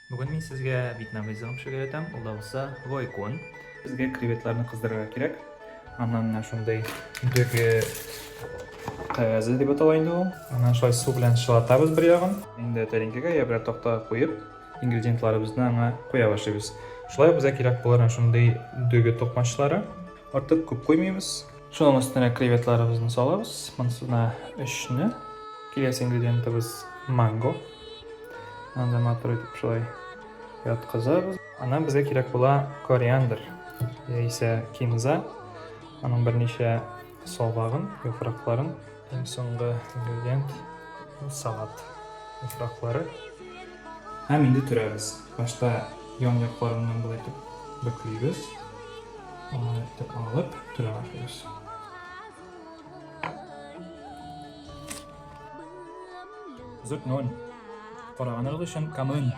Бүген мин сезгә вьетнам ризыгын пешерергә өйрәтәм, ул да булса гойкон. Безгә креветларны кыздырырга кирәк. Аннан менә шундый дөге кәгазе дип атала инде ул. Аннан шулай су белән чылатабыз бер ягын. Инде тәлинкәгә я берәр тактага куеп, ингредиентларыбызны аңа куя башлыйбыз. Шулай ук безгә кирәк булыр әнә шундый дөге токмачлары. Артык күп куймыйбыз. Шуның өстенә креветларыбызны салабыз. Монысына өчне. Киләсе ингредиентыбыз манго. Аны да матур итеп шулай яткызабыз. Аннан безгә кирәк була кориандр яисә кинза. Аның берничә сабагын, яфракларын. Иң соңгы ингредиент салат яфраклары. Һәм инде төрәбез. Башта ян якларыннан болай итеп бөклибез. Алай итеп алып төрә башлыйбыз. Зур нон. Караганыгыз өчен камын.